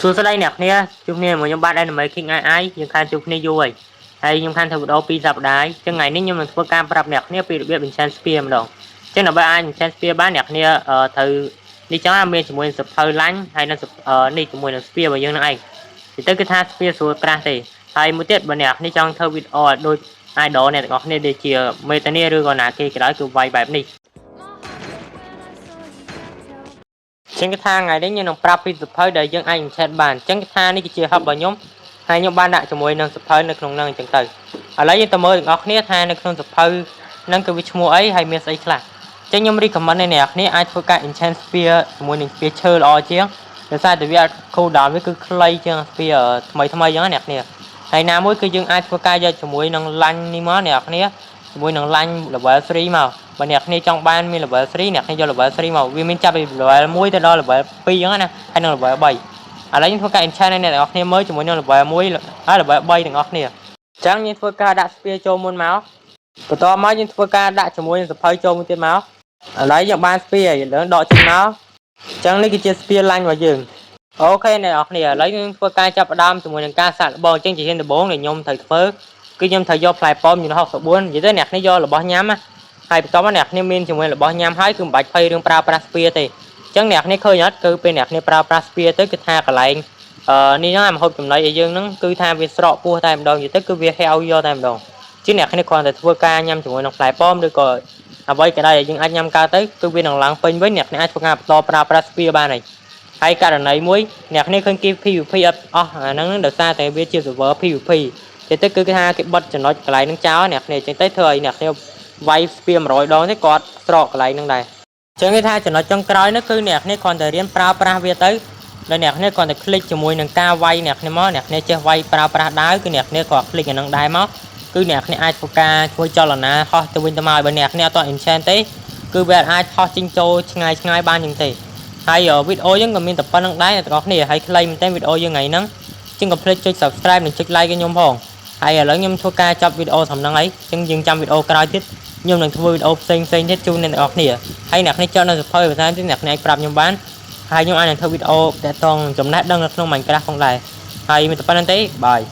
សួស្តីអ្នកគ្នាជួបគ្នាជាមួយខ្ញុំបាទ Anime King AI យើងខានជួបគ្នាយូរហើយហើយខ្ញុំខានធ្វើវីដេអូពីរសប្តាហ៍អញ្ចឹងថ្ងៃនេះខ្ញុំនឹងធ្វើការប្រាប់អ្នកគ្នាពីរបៀប enchant spear ម្ដងអញ្ចឹងដើម្បីអាច enchant spear បានអ្នកគ្នាត្រូវនេះចឹងមានជាមួយនឹងសៀវភៅឡាញ់ហើយនឹងនេះជាមួយនឹង spear របស់យើងនឹងឯងនិយាយទៅគឺថា spear ស្រួលក្រាស់ទេហើយមួយទៀតបើអ្នកគ្នាចង់ធ្វើវីដេអូឲ្យដូច idol អ្នកទាំងអស់គ្នាដូចជាមេតានីឬក៏ណាគេក៏ដោយគឺវាយបែបនេះ ចឹងគេថាថ្ងៃនេះខ្ញុំនឹងប្រាប់ពីសៀវភៅដែលយើងអាច enchant បានចឹងគេថានេះគឺជា hub របស់ខ្ញុំហើយខ្ញុំបានដាក់ជាមួយនឹងសៀវភៅនៅក្នុងហ្នឹងអញ្ចឹងទៅឥឡូវយើងទៅមើលទាំងអស់គ្នាថានៅក្នុងសៀវភៅហ្នឹងគឺវាឈ្មោះអីហើយមានស្អីខ្លះចឹងខ្ញុំ recommend ឲ្យអ្នកគ្នាអាចធ្វើការ enchant spear ជាមួយនឹង spear ឈើល្អជាងដោយសារតែវាអត់ cool down វាគឺខ្លីជាង spear ថ្មីថ្មីអញ្ចឹងណាអ្នកគ្នាហើយណាមួយគឺយើងអាចធ្វើការយកជាមួយនឹង line នេះមកអ្នកគ្នាជាមួយនឹង line level 3មកបើអ្នកគ្នាចង់បានមាន level 3អ្នកគ្នាយក level 3មកវាមានចាប់ពី level 1ទៅដល់ level 2អញ្ចឹងណាហើយនឹង level 3ឥឡូវខ្ញុំធ្វើការ enchant ឲ្យអ្នកទាំងអស់គ្នាមើលជាមួយនឹង level 1ហើយ level 3ទាំងអស់គ្នាអញ្ចឹងយើងធ្វើការដាក់ spear ចូលមុនមកបន្ទាប់មកយើងធ្វើការដាក់ជាមួយនឹងសៀវភៅចូលមួយទៀតមកឥឡូវយើងបាន spear ហើយយើងដកចេញមកអញ្ចឹងនេះគឺជា spear line របស់យើង OK អ្នកនរគ្នាឥឡូវយើងធ្វើការចាប់ផ្ដើមជាមួយនឹងការសាកល្បងអញ្ចឹងជាហ៊ានដំបូងដែលខ្ញុំត្រូវធ្វើគឺខ្ញុំត្រូវយកផ្លែប៉ោមចំនួន64និយាយទៅអ្នកគ្នាយករបស់ញ៉ាំណាហើយបន្ទាប់មកអ្នកគ្នាមានជាមួយរបស់ញ៉ាំហើយគឺមិនបាច់ភ័យរឿងប្រើប្រាស់ spear ទេអញ្ចឹងអ្នកគ្នាឃើញអត់គឺពេលអ្នកគ្នាប្រើប្រាស់ spear ទៅគឺថាកន្លែងអឺនេះហ្នឹងអាម្ហូបចំណីឲ្យយើងហ្នឹងគឺថាវាស្រកពោះតែម្ដងនិយាយទៅគឺវាហែវយកតែម្ដងជាងអ្នកគ្នាគ្រាន់តែធ្វើការញ៉ាំជាមួយនឹងផ្លែប៉ោមឬក៏អ្វីក៏ដោយដែលយើងអាចញ៉ាំកើតទៅគឺវានឹងឡើងពេញវិញអ្នកគ្នាអាចធ្វើការបន្តប្រើប្រាស់ spear បានហើយហើយករណីមួយអ្នកគ្នាឃើញគេ PVP អត់អស់អាហ្នឹងដោយសារតែវាជា server PVP ចឹងទៅគឺគេថាគេបិទចំណុចកន្លែងហ្នឹងចោលអ្នកគ្នាចឹងទៅធ្វើឲ្យអ្នកគ្នាវាយ spear 100ដងទេគាត់ស្រកកន្លែងហ្នឹងដែរចឹងគេថាចំណុចចុងក្រោយនោះគឺអ្នកគ្នាគ្រាន់តែរៀនប្រើប្រាស់វាទៅដល់អ្នកគ្នាគ្រាន់តែ click ជាមួយនឹងការវាយអ្នកគ្នាមកអ្នកគ្នាចេះវាយប្រើប្រាស់ដាវគឺអ្នកគ្នាក៏ click អាហ្នឹងដែរមកគឺអ្នកគ្នាអាចធ្វើការធ្វើចលនាហោះទៅវិញទៅមកបើអ្នកគ្នាអត់ enchant ទេគឺវាអាចហោះចេញចូលឆ្ងាយឆ្ងាយបានចឹងទេហើយវីដេអូយើងក៏មានតែប៉ុណ្្នឹងដែរអ្នកទាំងអស់គ្នាហើយខ្លីមែនទែនវីដេអូយើងថ្ងៃហ្នឹងជាងកុំភ្លេចចុច Subscribe និងចុច Like ឲ្យខ្ញុំផងហើយឥឡូវខ្ញុំធ្វើការចាប់វីដេអូសំណឹងអីចឹងយើងចាំវីដេអូក្រោយទៀតខ្ញុំនឹងធ្វើវីដេអូផ្សេងផ្សេងទៀតជូនអ្នកទាំងអស់គ្នាហើយអ្នកគ្នាចង់នៅសៀវភៅភាសាទៀតអ្នកគ្នាអាចប្រាប់ខ្ញុំបានហើយខ្ញុំអាចនឹងធ្វើវីដេអូតាក់ទងចំណេះដឹងនៅក្នុង Minecraft ផងដែរហើយមានតែប៉ុណ្្នឹងទេbye.